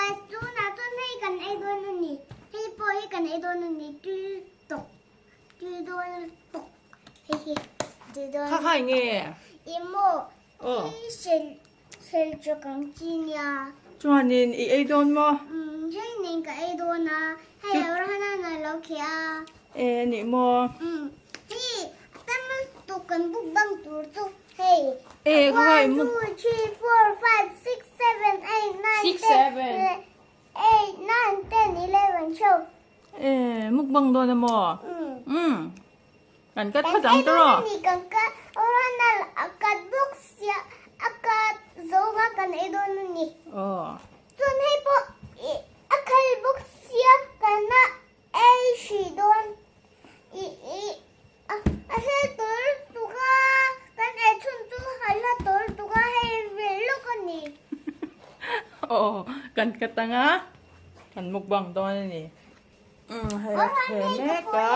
Guys, tunah chuan hei kan ei dawn a ni. Hei pawh hi kan ei dawn a ni. Tui tawk. Tui dawn tawk. Hei hi. Tui dawn. Kha khai nge? I maw? Hei sel sel chu kan chi nia. Chuanin i ei dawn maw? Umm hei nen ka ei dawn a. Hei Abraham a lo kheh a. E ni maw? Umm hei tam lutuk kan buk bang tur chu hei. E kha khai 1 2 3 4 5 6 7 8 9 6 10 7. 8 9 10 11 12. E mukbang dawn a maw? Umm. Umm kan cut Kan phawt ang ei tawh dawn rawh. a ni kan cut Abraham a cut bawk sia a cut zawng a kan ei dawn a ni. Aw. Chuan hei pawh a khal bawk sia kan a ei hrih dawn i i a hel tur tuk a kan ei chhun chu a hla tur tuk a hei ve lawk a ni. Aw kan cut ang a kan mukbang dawn a ni. Umm hei a thle mek a.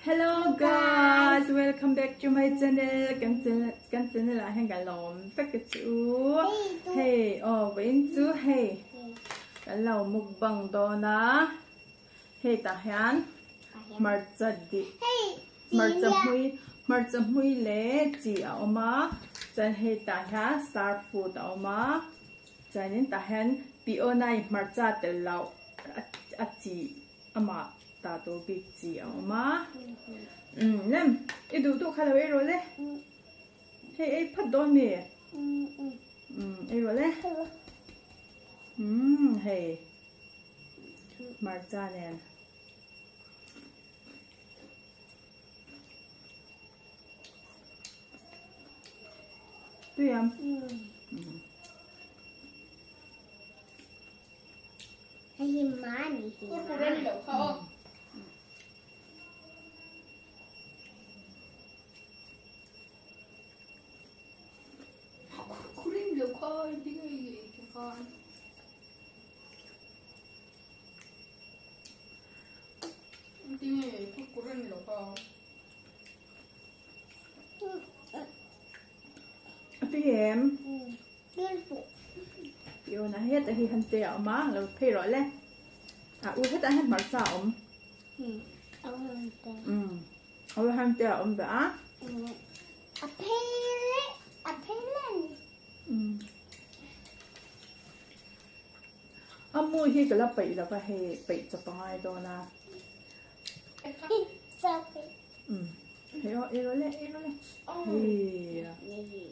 Hello guys, welcome back to my channel. Kan channel kan channel ah hian kan lo awm vek a chu. Hei aw vawiin chu hei kan lo mukbang dawn a. Hei tah hian hmarcha dip hmarcha hmui hmarcha hmui leh chi a awm a chuan hei tah hian star food a awm a chuanin tah hian pionai hmarcha tel loh a chi amah tah tur bik chi a awm a umm lem i duh duh kha lo ei rawh le hei ei phawt dawn mi umm ei rawh le umm hei. Hmarcha nen. Tui am. Hei hi ma ni hi. Kurkure ni loh kha aw. Kurkure ni loh kha engtin nge i ei te khan. A tui em? Fiona heta hi han te a awm a, lo phei rawh le. A u hetah hian hmarcha a awm. A u han te a awm ve a. A phei le, a phei le a ni. A mu hi ka la peih lo va hei peih chawp a ngai dawn a. Hei aw ei rawh le ei rawh le hei.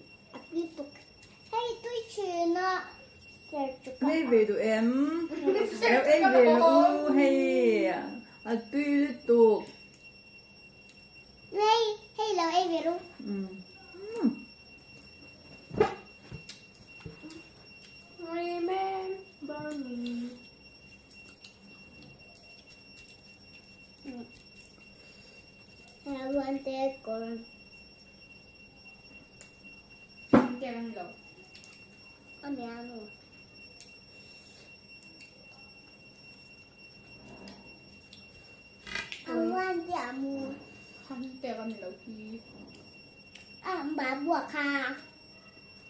Nei ve duh em? Lo ei ve rawh u hei a tui lutuk. Nei hei lo ei ve rawh. Remember me. I want that corn.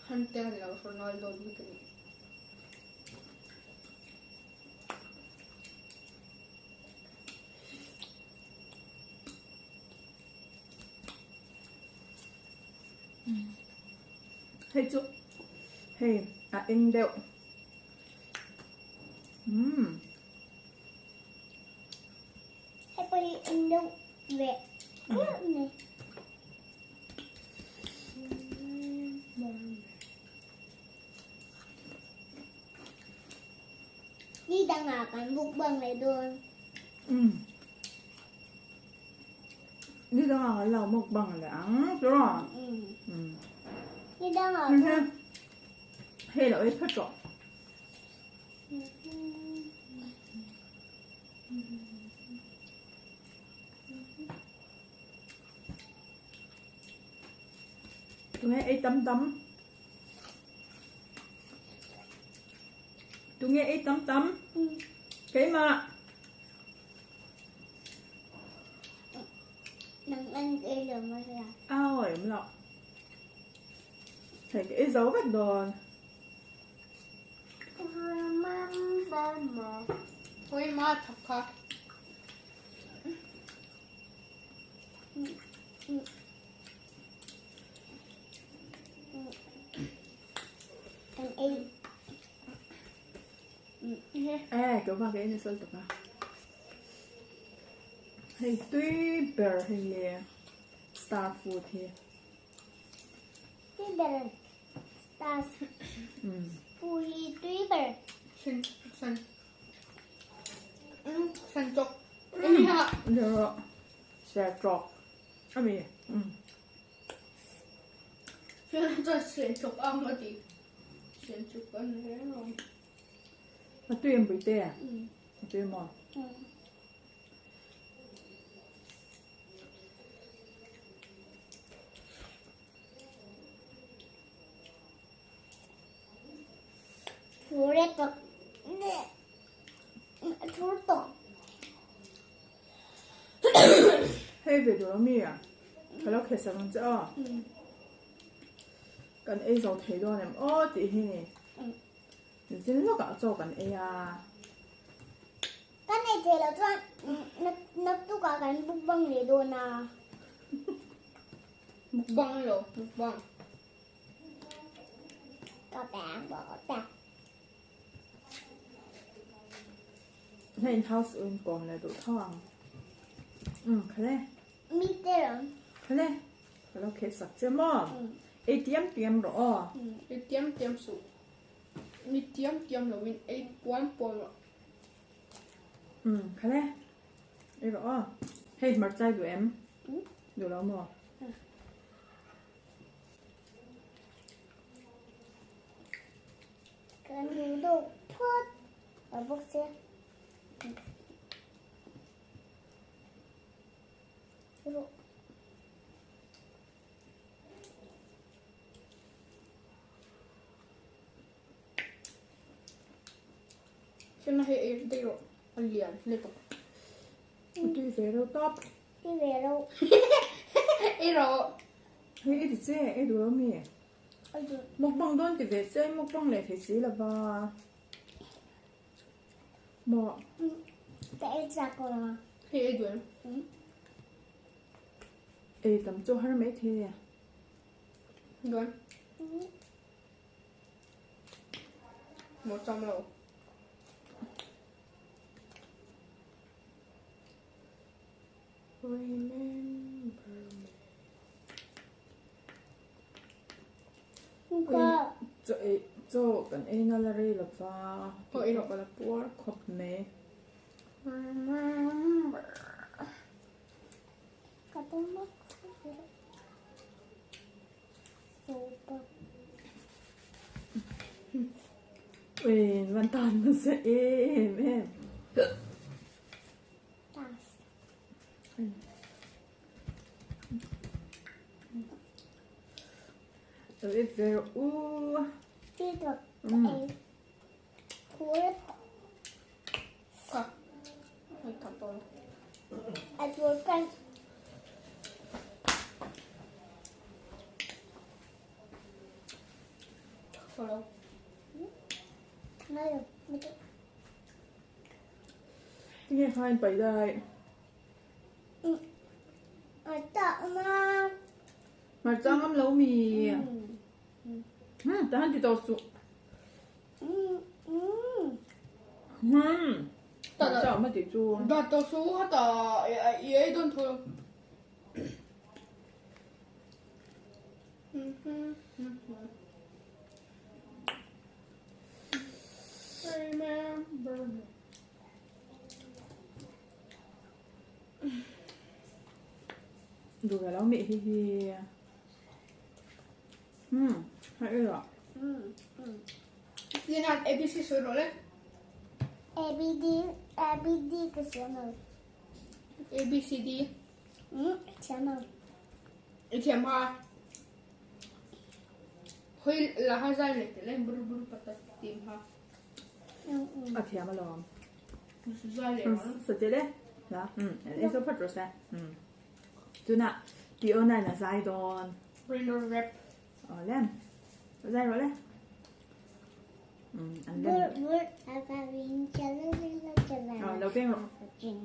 Hunter ni lo Ronaldo bik a ni. Hei chu hei a eng deuh. Umm. Hei pawh hi eng deuh ve deuh ni. Ni dangah kan buk bang leh dawn. Umm. Ni dangah kan lo muk bang leh ang chu raw. Umm. Ni dangah kan. Hei lo ei phawt rawh. Tunge ei tam tam. Tunge. nge ei tam tam? Keimah. Nang an ei lo mai la. Awi awm lo. Hei ka ei zo vek dawn. Hawi ma thak kha. Kan ei. Eh, ka va ka ei nasa lutuk a. Hei tui ber hei le star food hi. Tui ber star food hi tui ber. San san san chawk. Ser chawk. Ami. Chuan ser chawk ang a ti. Ser chawk a ni reng ang. A tui em Puite? A tui maw? Thur tawk. Thur tawk. Hei ve duh ami a? Ka lo khe sak ang che aw. Kan ei zo thei dawn em aw tih hi ni. Zin lawkah chaw kan ei a. Kan ei thei loh chuan naktukah kan mukbang leh dawn a. Mukbang lo, mukbang. Ka bang bawk ta. Hei in house u in kawm leh duh tho ang. Umm khale. Mi te ram. Khale. Ka lo kheh sak che maw? Ei tiam tiam rawh aw. Ei tiam tiam suh. Mi tiam tiam lo in ei puam puam rawh. Umm khale. Ei rawh aw. Hei hmarchai duh em? Duh lo maw? Kan duh deuh phawt a bawk che. Rawh. Sena hei ei daih rawh a lian lutuk. Tui ve reuh tawp. Tui ve reuh. Ei rawh. Hei i ti che ei duh lo mi? Mukbang dawn ti ve se mukbang leh thei si lova. Maw. Ka ei chak lo a. Hei ei duh em? Ei tam chu har mai thei e. Duh em? Maw cham lo. Remember me. Chaw ei chaw kan ei na la rei lova tih pawh ka la puar khawp mai. Remember. Ui van tan nasa em em. Tinge khain paih dai. Hmarcha ngam lo mi. Hmm, tahan ti tawh suh. Hmm. Hmarcha awm a tih chu. Dah tawh suh hata i ei dawn tho lo. Remember me. Duh ve lo mih hi hi. Hmm, hay ơ ạ. Liên hạt ABC số rồi đấy. A B D A B D ka siam lo. A B C D. Siam lo. I thiam ha. Hoi la ha zai le te le bur bur patat tim ha. A thiam alawm. Sa te le. La. Ei zo phat rawh se. Tunah Fiona in a zai dawn. Rainer rap. Aw le. Zai rawh le. Aw lo peng rawh.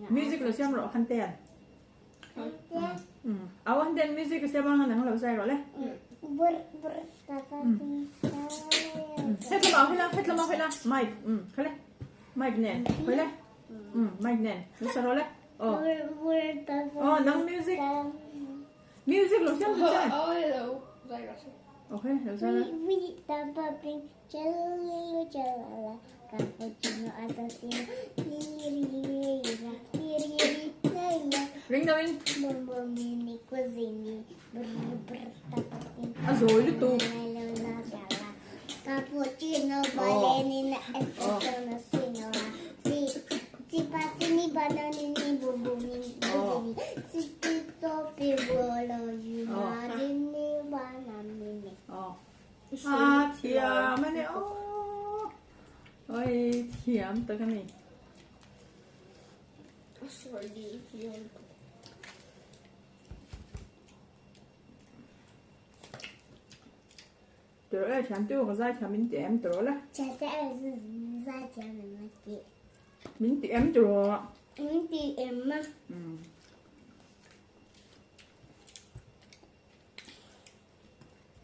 Music lo siam rawh Hanten. Aw Hanten music lo siam ang nang lo zai rawh le. Hetlama hela hetlama hela mic khale mic nen khale mic nen lo sa rawh le. Aw aw nang music music lo siam tu che. Aw hello zai rawh se. Okay lo zai rawh. Ring deuh in. A zawi lutuk. Aw. A thiam a ni aw. Oi thiam tak a ni. Tawrh e thiam tu ka zai thiam min ti em tawrh le. Min ti em tawrh. Min ti em a.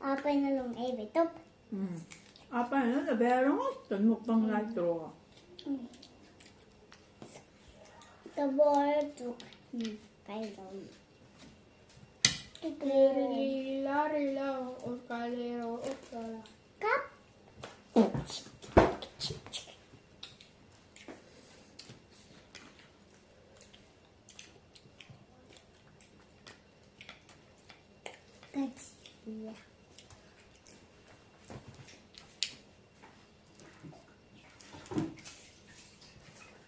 Apa in a lung ei ve tawp. Apa in a ve ringawt kan mukbang lai tawh. Ka bawr tuk kai lo. Kap. Ka chia.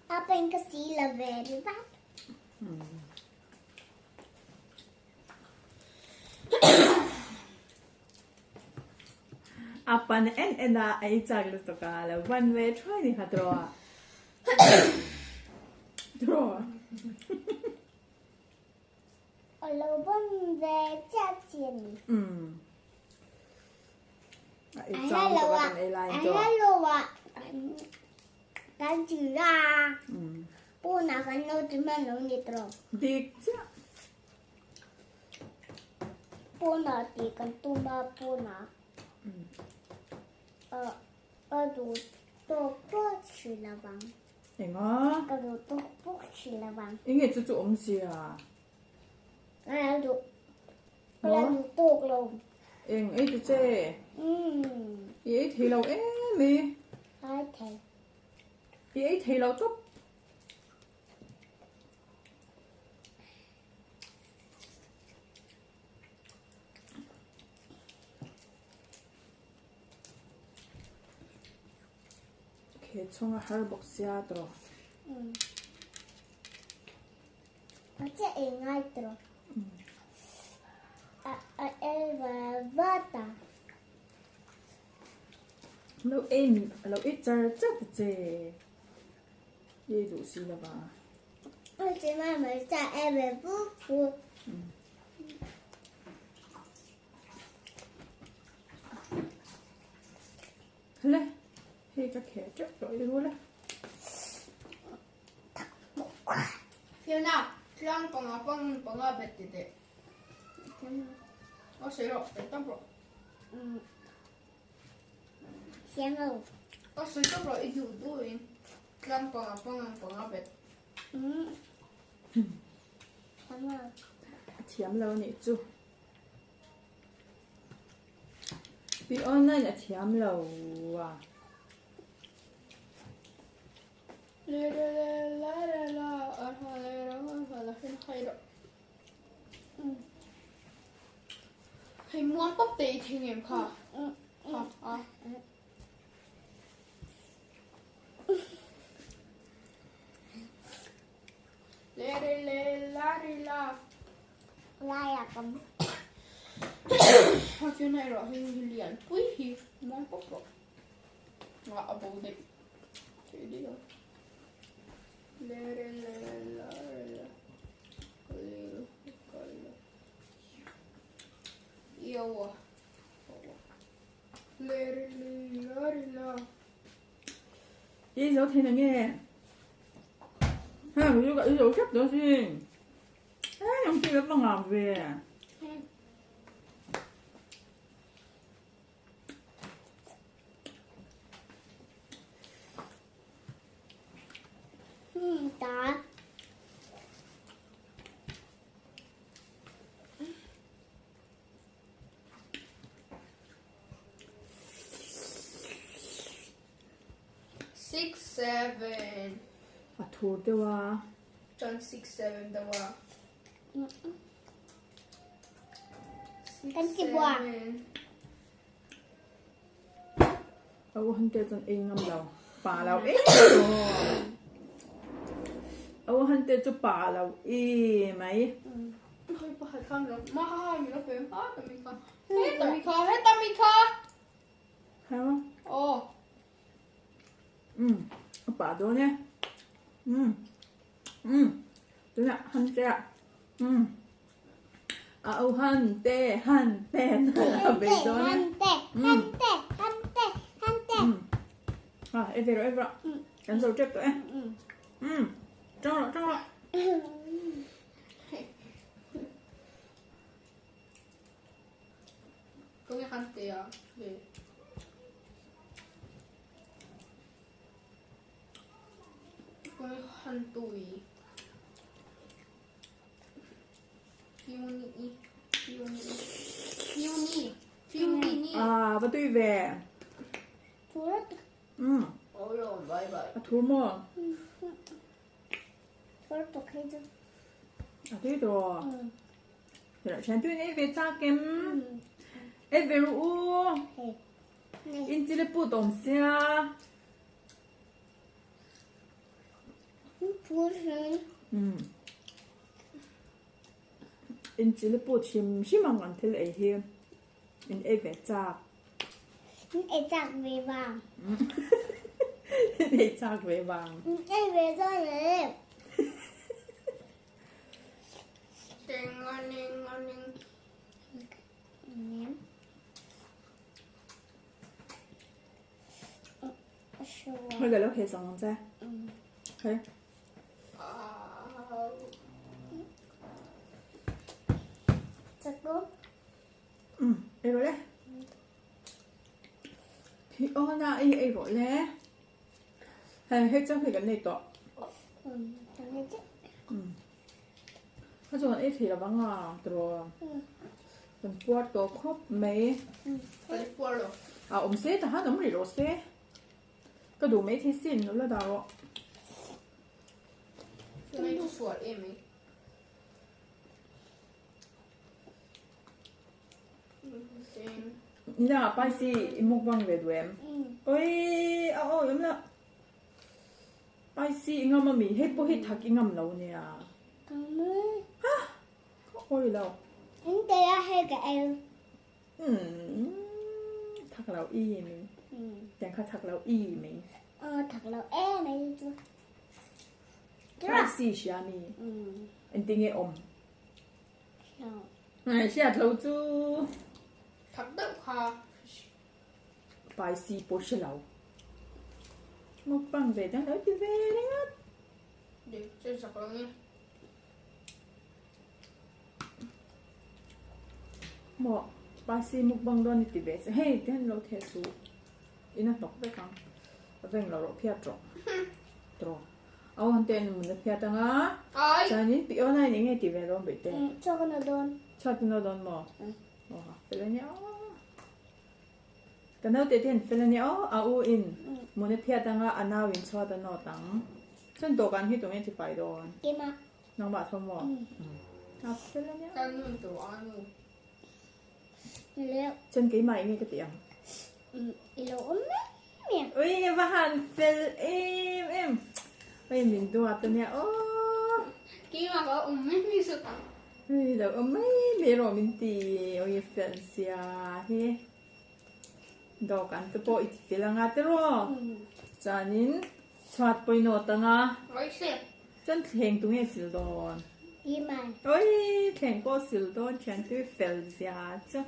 Apa in ka si la very bad. Apan en en a ei chak lutuk a lo van ve thuai ni kha tawh a. Tawh a. A lo ban ve chiah chiah a ni. Umm. A ei chang lutuk a kan ei lai in tawh. A hello a kan ti a. Umm. Puna kan lo ti hman lo ni tawh. Dik chiah. Puna tih kan tum a puna. Umm. A a duh tawk pawh si lo vang. Enga? Ka duh tawk bawk si lo vang. Enge chu chu awmzia? Ka la duh. Ka la duh tawk lo. Eng ei tu che? Umm. I ei thei lo em i? Ka ei thei. I ei thei lo tawp. He chhung a har bawk sia tawh. A che ei ngai tawh. A a el va va ta. Lo ei lo ei char char ta che. I ei duh si lova. A che mai mai cha ei ve pu pu. Hle. Hei ka kheh teuh tawh i rul a. Fiona, tlang panga pang panga bet ti teh. Aw sawi rawh, sawi tawp rawh. Siam lo. Aw sawi tawp rawh i duh duh in tlang panga pang panga bet. Siam lo. A thiam lo anih chu. Pi online a thiam lo a. Hei muang pawp te i thei ngem kha. Ha a. Le re le la re la. Lai a kam. Ha fiona erawh hei hi lian pui hi muang pawp rawh. Nga a bo daih. I zo thei na nge? Ha, i zo tep dawn sin. Ê, ang ti la va ngam ve. Ta. 6 7. A thur deuh a. Chuan 6 7 deuh a. Kan ti bua. A u han te chuan ei ngam lo. Pa lo e. A u han te chu pa lo e mai. Hei pakhat kha mi lo ma ha ha mi lo pe ha ta mi kha. He ta mi kha he ta mi kha. Ha ma. Aw. Um a pa dawn e. Um um tunah han te ah um a u han te han te a bei dawn e. Han te han te han te han te. Um a e ve rawh e ve rawh kan zo tep tawh e. Um tang rawh tang rawh. Tunge han te a le. Tunge han tui. Fiuni fiuni fiuni fiuni ni. À va tui ve. Um a thur maw? A tui tawh. Thian tui nei ve chak em? Ei ve ru u. In chile put awm sia. Um. In chile put hrim hrim ang an thil ei hi. In ei ve chak. In ei chak ve vang. In ei chak ve vang. In ei ve dawn em. Hei ka lo kheh sak ang che. Hei. Um, ei rawh le. Hi aw na ei ei rawh le. Hei hei chang hi kan nei tawh. Um. A chuan ei thei lovang a tiraw. Kan puar tawh khawp mai. A awm se ta han awm rih rawh se. Ka duh mai thei sin lo la dah rawh. Nila spicy i mukbang ve duh em? Oi a aw awm la. Spicy i ngam ami? Hei pawh hi thak i ngam lo nia. Ha! Ka awi lo. Umm thak lo i mi. Tiang kha thak lo i mi. Spicy hria mi. Engtin nge awm? Hriat lo chu. Thak deuh kha. Spicy pawh hre lo. Mukbang ve dang lo ti ve ringawt. Dik chu zak lo nge. Maw spicy mukbang dawn i ti ve che. Hei ti hian lo theh suh. In a hnawk vek ang. A veng lo rawh phiat rawh. Tawh. A awn te an mun a phiat ang a. Chuanin pi awn a in enge ti ve dawn beih te. Chhuak a naw dawn. Chhuak a naw dawn maw? Aw ha fel a nia aw. Ka naute te an fel a nia aw, a u in mun a phiat anga a nau in chhuat a nawt ang. Chuan dawhkan hi tunge tifai dawn? Keimah. Nangmah tho maw? A fel a nia. Ka nun tawh a nu. Leh. Chuan keimah enge ka tih ang? I lo awm mai mai. Ui va han fel em em. Ui min duat a nia aw. Keimah ka awm mai mai sawt ang. Ui lo awm mai mai erawh min ti ui fel sia hi. Dawhkan te pawh i ti fel anga tiraw? Chuanin. Chhuat pawinawt anga. Chuan thleng tu nge sil dawn? Oi thleng pawh sil dawn thian tui fel zia chu.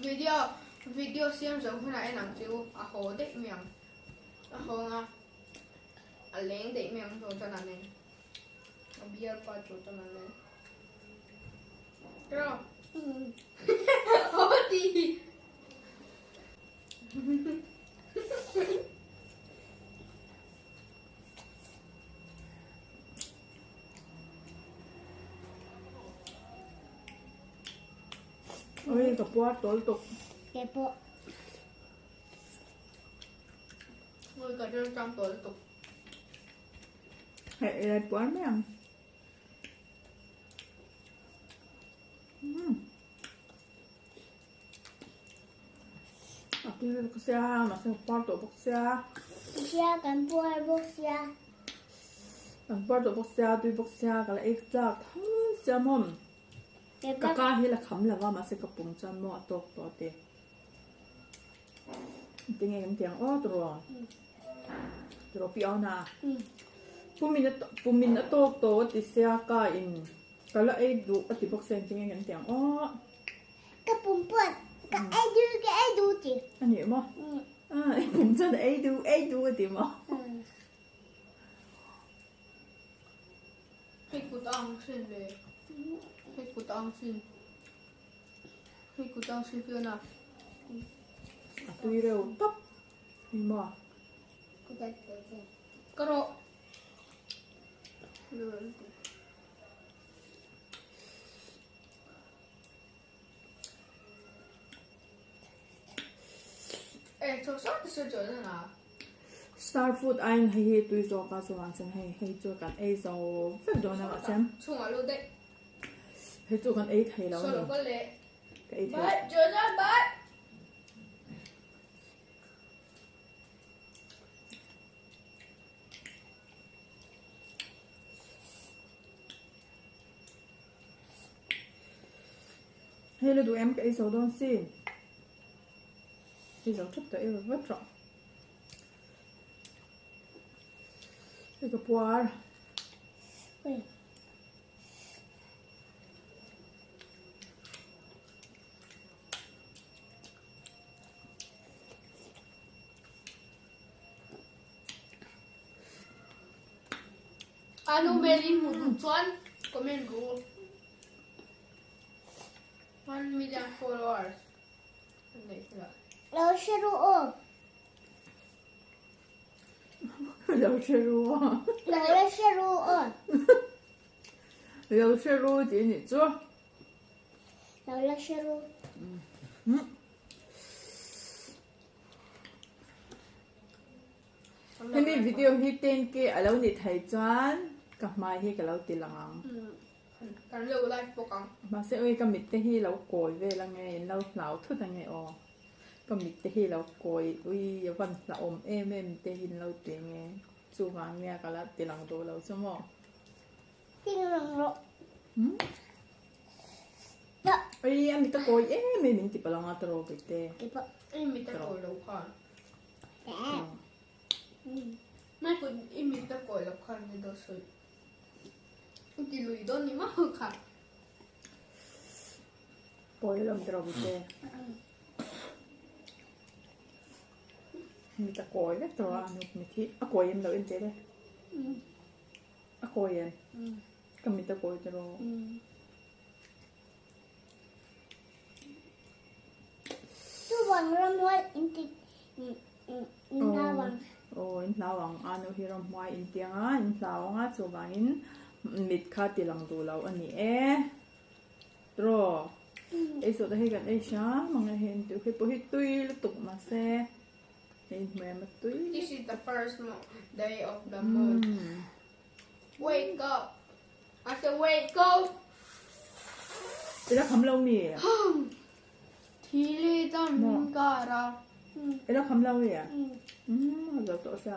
Video video siam zo hunah en ang chu a haw daih mai ang. A haw anga a leng daih mai ang Jordan a nen. A bialpa Jordan a nen. Tiraw? Haw ti. Oi ka puar tawl tuk. Ke pawh. Oi ka ṭang ṭang tawl tuk. Hei ei puar mai ang. Mm. A tui bawk sia, mahse ka puar tawh bawk sia. Sia kan puar bawk sia. Kan puar tawh bawk sia, tui bawk sia, ka la ei chak tho sia maw. Ka ka hi la kham lova mahse ka pum chuan maw a tawk tawh a ti. Tinge kan tiang aw turaw. Turaw pi aw na. Pumin a pumin a tawk tawh a ti sia ka in ka la ei duh a ti bawk sia tinge kan tiang aw. Ka pum pawh ka ei duh ka ei duh ti. A nih maw? Ah, i pum chuan ei duh ei duh a ti maw? Hei kut a ang sin le. Hei kut a ang sin. Hei kut a ang sin fian a. A tui reuh tawp. Ni maw? Ka rawh. Star food aiin hei hi tui zawk a chuan chuan hei hei chu kan ei zo vek dawn a mahse hei chu kan ei thei lo a ni ka ei thei Hei la duh em ka ei zo dawn si. Ei zo thap tawh ei vat vat rawh. Hei ka puar. A nu Mary hmuh duh chuan comment ru. 1 million followers an neih hunah. Lo hre ru aw. Lo hre ru aw. Lo la hre ru aw. Lo hre ru tih anih chu. Lo la hre ru. Hemi video hi 10k a lo nih thei chuan ka hmai hi ka lo ti lang ang. Kan lo live bawk ang. Mahse ui ka mit te hi lo kawi vel ange in lo hlau thut ange aw. Ka mit te hi lo kawi ui a van hlauhawm em em te hi in lo ti ange. Chuvang nia ka la ti lang duh lo chu maw. Ti lang rawh. Ui a mit a kawi em em in ti palanga tawrh bawihte. I mit a kawi lo khan. Mai kut i mit a kawi lo khan ni daw sawi. I ti lui dawn ni mah kha. Kawi lawm tawrh bawihte. Mit a kawi vek tawrh a nuk mit hi a kawi em lo en teh le. A kawi em? Ka mit a kawi tawrh. Chuvang ramhuai in ti in hlau ang. Aw in hlau ang a nu hi ramhuai in ti ang a in hlau ang a chuvangin mit kha ti lang duh lo a ni e. Tiraw ei zawh te hi kan ei hram ang e hei an tih hei pawh hi tui lutuk mahse hei hmel a tui. This is the first day of the month. Wake up. I said wake up. I la kham lo mi? Thili dam kara. I la kham lo mi? Um, zo to sa.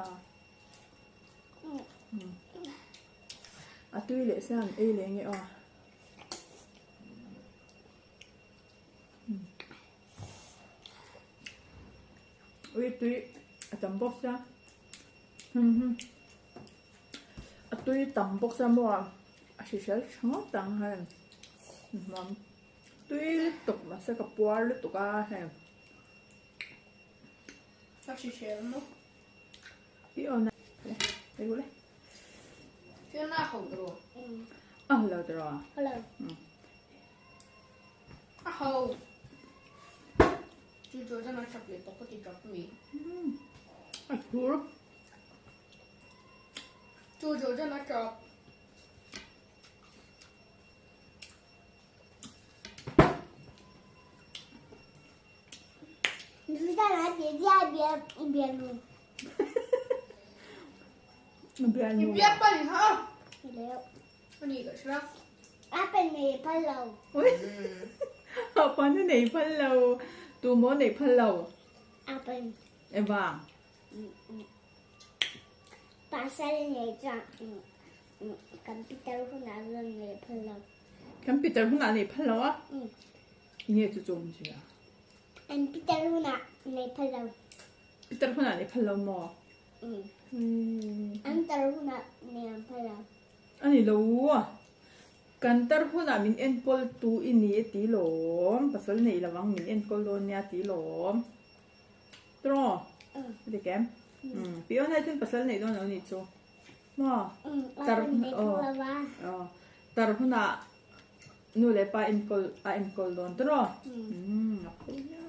A tui leh san ei leh nge aw. Ui tui. A tam bawk sia. A tui tam bawk sia maw a hrisel tha ngawt ang hei. Tui lutuk mahse ka puar lutuk a hei. A hrisel maw? Fiona le ei le. Fiona a ho tawh. A ho lo tawh. Ho lo. A ho. Chu chu zan a chak leh tawh ka ti tap mi. A thur. Chu chu zan a chak. Bialpa ni kha. Ani ka hria. A pa nei phal lo. A pa na nei phal lo. Tu maw nei phal lo? A pa. Engvang? Pasal nei chuan kan pitar hunah chuan nei phal lo. Kan pitar hunah nei phal lo a? Nge chu chu awm zia? An pitar hunah nei phal lo. Pitar hunah nei phal lo maw? An tar hunah nei an phal lo. A ni lo. Kan tar hunah min enkawl tu i ni e ti lawm. Pasal nei lo ang min enkawl dawn nia ti lawm. Tawng? A ti kem? Fiona chuan pasal nei dawn lo ni chu. Maw? Tar aw. Tar hunah nu leh pa enkawl a enkawl dawn tawh. A phu nia.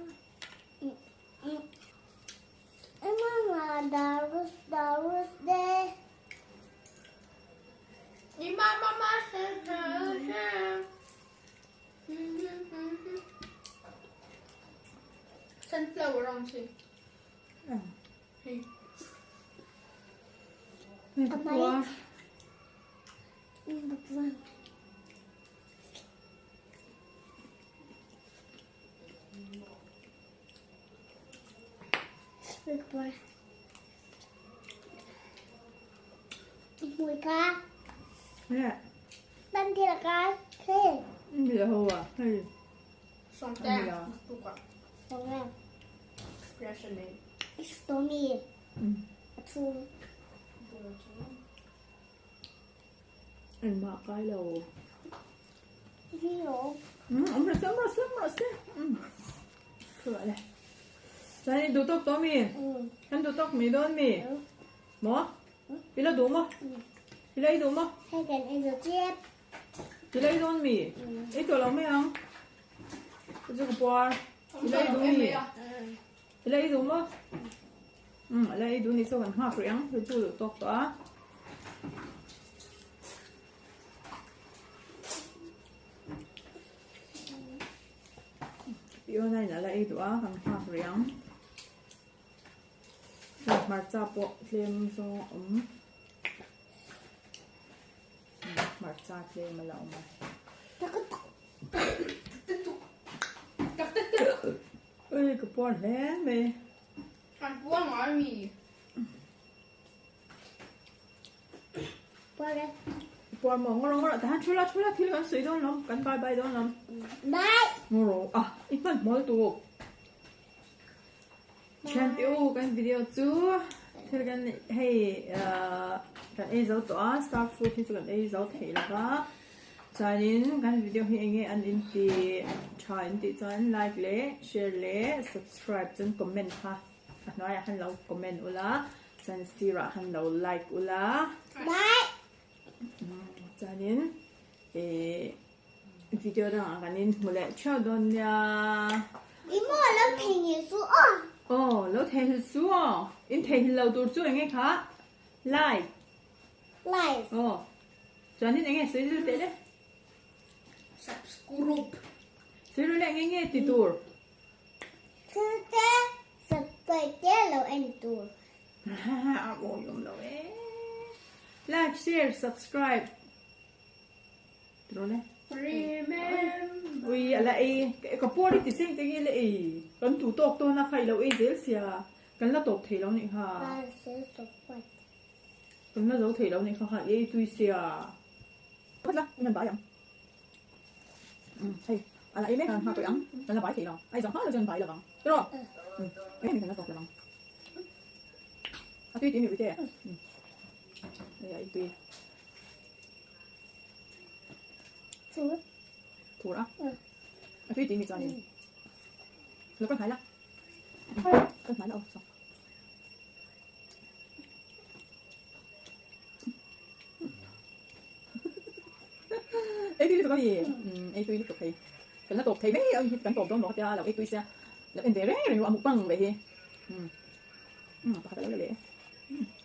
Sunflower ang chi. Hei. Engmah kai lo. Awm rawh se, awm rawh se, awm rawh se. Chhuah le. Chuan i duh tawk tawh mi? Kan duh tawk mai dawn mi? Maw? I la duh maw? I la ei duh maw? Hei kan ei zo chiap. I la ei dawn mi? Ei tawh lo mai ang. Chu ka puar. I la ei duh mi? I la ei duh maw? Umm a la ei duh ni chu kan nghak rih ang. Chu chu duh tawk tawh a. Fiona in a la ei duh a kan nghak rih ang. Hei hmarcha pawh tlem zawng a awm. Hmarcha tlem a la awm a. Ui ka puar hle mai. Kan puar ngai mi. Puar e. Puar maw ngawr ngawr tahan thu la thu la thil kan sawi dawn lawm kan bye bye dawn lawm. Bye. Ngawr ah i hman hmawl tuk. Thian te u kan video chu thil kan hei kan ei zo tawh a star fruit hi chu kan ei zo thei lo va chuanin kan video hi enge an in ti tha in tih chuan like leh share leh subscribe chuan comment kha a hnuaiah khan lo comment ula chuan sirah khan lo like ula chuanin ih Video dangah kan inhmu leh theuh dawn nia. I maw lo theihnghilh su aw. Aw lo theihnghilh su aw. In theihnghilh lo tur chu enge kha? Like. Like. Aw. Chuanin enge sawi zir teh le? Subscribe. Sawi ru le enge nge ti tur? Thil te subscribe te lo en tur. A awi awm lo e. Like, share, subscribe. Ui a la ei ka puar i ti seng te nge la ei kan tu tawk tawn a kha i lo ei zel sia kan la tawp thei lo nih kha kan la zo thei lo nih kha kha i ei tui sia phawt la i man bai ang hei a la ei mek a nghak rih ang kan la bai thei lo a ei zawng hma lo chuan bai lovang tiraw em kan la tawp lovang. A tui tih mi puite. Hei a i tui. Thur. Thur a. A tui tih mi chuanin. Lo kan hnai la. Kan hnai la aw. Ei tui lutuk a ni. Ei tui lutuk hei. Kan la tawp thei mai a kan tawp dawn maw ka tia lo ei tui sia. Lo en ve reng reng ru a mukbang ve hi. Pakhat a lo la leh e.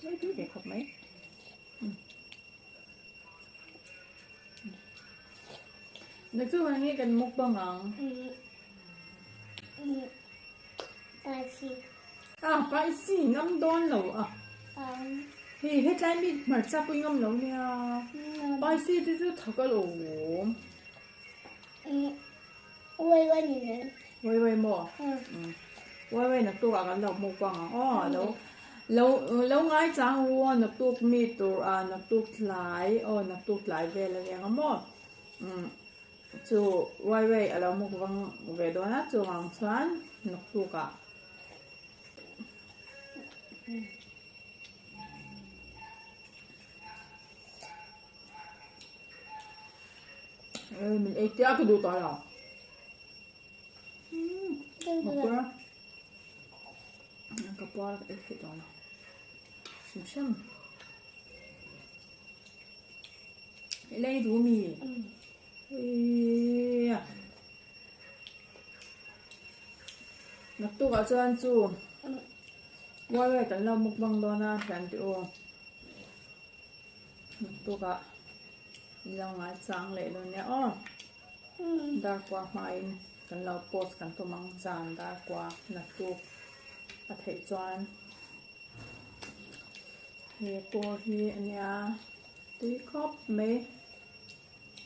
Ei tui ve khawp mai. Naktuk ah nge kan mukbang ang. A spicy ngam dawn lo a. Hei hetlai mi hmarcha pawh i ngam lo nia. Spicy te chu thak alawm. Wai wai maw? Wai wai naktuk ah kan lo mukbang ang aw. Lo lo lo ngai chang ru aw naktuk mi tur ah naktuk tlai aw naktuk tlai vel a nia maw. Chu wai wai a lo mukbang ve dawn a chuvang chuan naktuk ah. Min ei tia ka duh tawh lo. Ka Ka puar ka ei theih tawh lo. Hrim hrim. I lei duh mi? Eia. Naktukah chuan chu Wai wai kan lo mukbang dawn a thian tih u. Naktukah in lo ngai chang leh dawn nia aw. Darkua hmain kan lo post kan tum ang zan darkua naktuk a theih chuan he pawh hi a nia tui khawp mai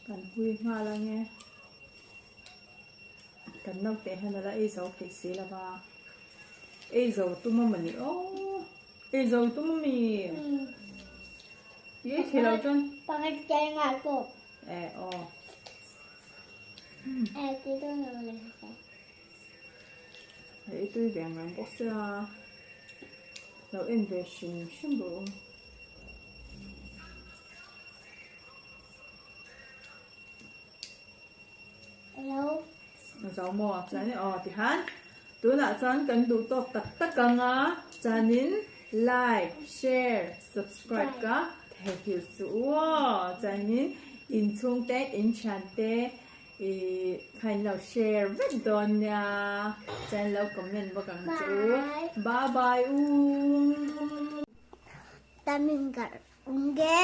kan hui nghal ange kan naute hian a la ei zo theih si lo va ei zo tum a mawni aw. Ei zo tum a mi? I ei thei lo chuan. Pakhat tel nghal pawh. Eh aw. Eh ti dawn lo le. Ei tui ve ang reng bawk sia. Lo en ve hrim hrim rawh u. Hello. Zo maw chuan aw tihan tunah chuan kan duh tawk tak tak ang a chuanin like share subscribe ka theihnghilh suh u aw chuanin inchhung te inthian te ih kha in lo share vek dawn nia chuan lo comment bawk ang che u bye bye u. Tamin ka awm ge.